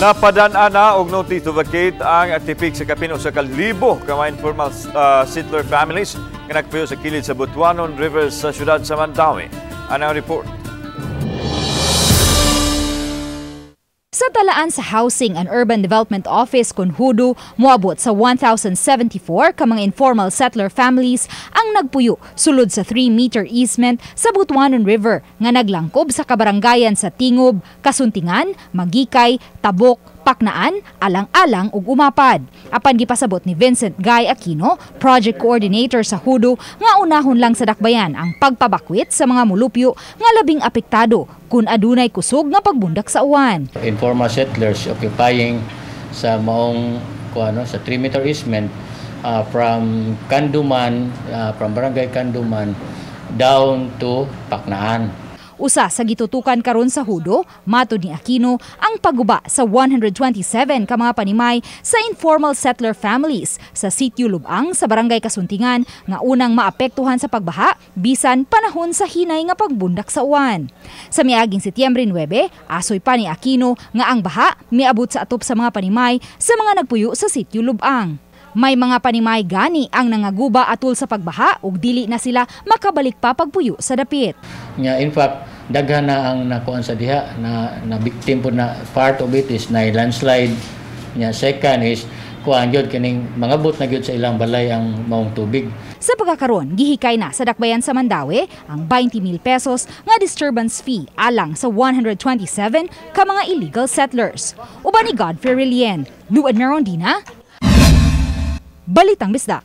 Napadan-an na og notice to vacate ang tipik sa kapin 1,000 ka mga informal settler families nga nagpuyo sa kilid sa Butuanon River sa siyudad sa Mandaue. Ano ang report? Sa talaan sa Housing and Urban Development Office kun HUDO, moabot sa 1,074 ka mga informal settler families ang nagpuyo sulod sa 3-meter easement sa Butuanon River nga naglangkob sa kabaranggayan sa Tingob, Kasuntingan, Magikay, Tabok, Paknaan, Alang-alang ug Umapad. Apan gipasabot ni Vincent Guy Aquino, project coordinator sa HUDO, nga unahon lang sa dakbayan ang pagpabakwit sa mga mulupyo nga labing apektado kun adunay kusog nga pagbundak sa uwan. Informal settlers occupying sa maong kuano sa 3-meter easement from Kanduman, from Barangay Kanduman down to Paknaan. Usa sa gitutukan karon sa HUDO, matod ni Aquino, ang pagguba sa 127 ka mga panimay sa informal settler families sa Sitio Lubang sa Barangay Kasuntingan nga unang maapektuhan sa pagbaha bisan panahon sa hinay nga pagbundak sa uwan. Sa miaging Setyembre 9, asoy pa ni Aquino nga ang baha miabot sa atop sa mga panimay sa mga nagpuyo sa Sitio Lubang. May mga panimay gani ang nangaguba atul sa pagbaha ug dili na sila makabalik pa pagpuyo sa dapit. Nga in fact, daghan na ang nakuan sa diha na na victim po na part of it is na landslide. Nya second is kuan gyud kining mangabot na gyud sa ilang balay ang maong tubig. Sa pagkakaron, gihikay na sa dakbayan sa Mandaue ang 20,000 pesos nga disturbance fee alang sa 127 ka mga illegal settlers. Uban ni Godfrey Relien, Luan Merondina, Balitang Bisdak.